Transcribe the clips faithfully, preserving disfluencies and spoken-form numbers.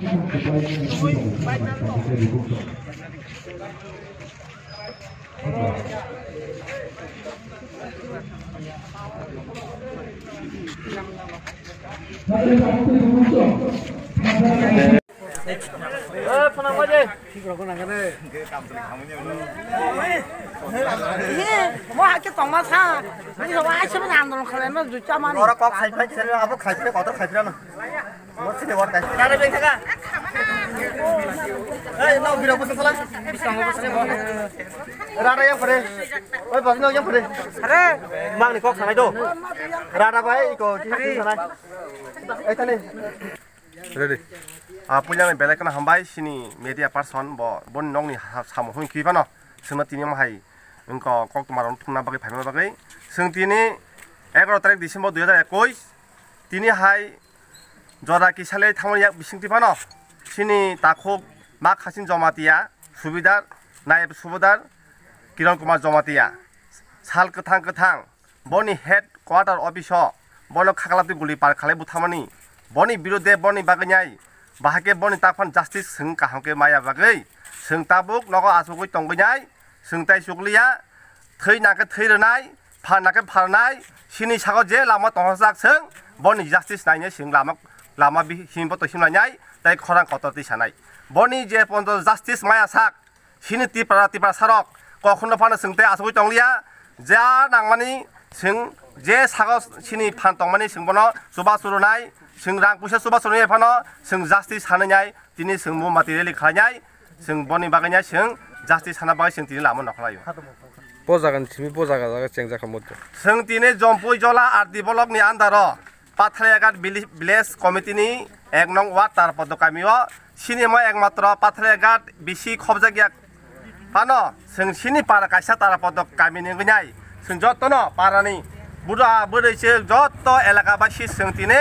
Mo hakhe tongma sa, ni ho ai se andolon khalai no juta mani. Ora kok khai khai khai abo khai khai kotor khai no. Mo sini wor kai. Tare beng thaka. Ei, no biro busa sala. Bisang busa sala. Rara yang pare. Oi, bas no yang pare. Are, mang ni kok sanai do. Rara bai ko ki sanai. Ei tani. Ready. Ah, puila ni belai kheno hambai sini media person bo, boni nokni ha-, samung hwn khe phano. Chwngno tini omo hai wngkha koktwma rok thumna bagwi phaima bagwi. Chwng tini egaroh tarik December dui hajar ekush tini hai jora kisa le thangmani yak bisingtwi phano sini takhuk Mak Hasin Jamatia, subidar, nayeb subidar Kiran Kumar Jamatia. Sal kwthang kwthang boni headquarter office o bono khaklaptwi guli par khalai butharmani, boni birode boni bagwi nai, bahai khe boni takphano justice chwng kaham khe maya bagwi chwng tabuk nogo achugwi tongwi nai, chwng tai chukliya, thwi nangkhe thwi rwnai, phan nangkhe pharnai, sini sago je lama tongthokjak chwng boni justice nainai chwng lama, lama bi-, himbo to himlainai, tai khorang kotor twi sanai. Boni je ponto justice maya sak, sini Tipra, Tiprasa rok kokhuno phano chwng tei achugwi tongliya, ja nangmani chwng je sago sini phan tongmani chwng bono chubachu rwnai, chwng rang puisa chubachu rwnai phano chwng justice sanai nai, tini chwng bo mati rally khlainai, chwng boni bagwi nai chwng justice sana bagwi chwng tini lama nokhlaio. Bo jaga ni simi bo jaga jaga chengjak kha muitu. Chwng tini Jompui Jola R D block ni under o Patharyagat village committee ni ek nong ward Tarapoddo kami o sini mo ekmatro Patharyagat bisi khobjakya phano chwng sini para kaisa Tarapoddo kami ni wngwi nai. Chwng jotono para ni bura bwrwi se joto elaka basi chwng tini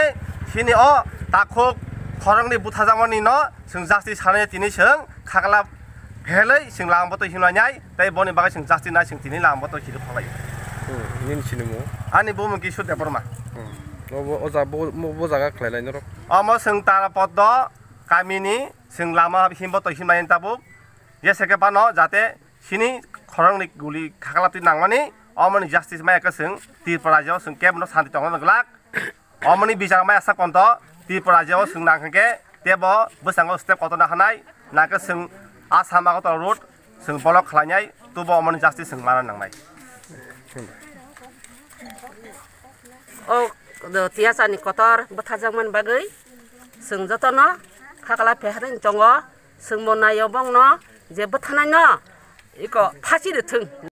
sini o takhuk khorang ni buthajakmani no chwng justice sanai tini chwng khakla phelwi chwng lama botwi himlai nai. Tei boni bagwi chwng justice nai chwng tini lama botwi khiri phalai. Hmm, nini sinimung? Ani bumung Kishore Debbarma. Hmm. Obo, o ja-, bo, bo, bo jaga khlailai norok? Omo chwng Tarapoddo kamini chwng lama himbo twi himlai tabuk. Jese khe phano jate sini khorang ni guli khakla twi nangmani, omoni justice maya khe chwng Tripura rajyo chwng kebo no santi tongna glak. Omoni bichar mai asa konto Tripura rajyo chwng nang khe tebo bwskango step kotorna hanai, nang khe chwng Assam Agartala road chwng block khlainai, tubo omoni justice chwng mana nangnai. O do tiyasani kotor bwthajakmani bagwi chwng jotono khakla pheharwi tongo, chwngbo naio bongno je bwthanaino iko phasi rwthwng.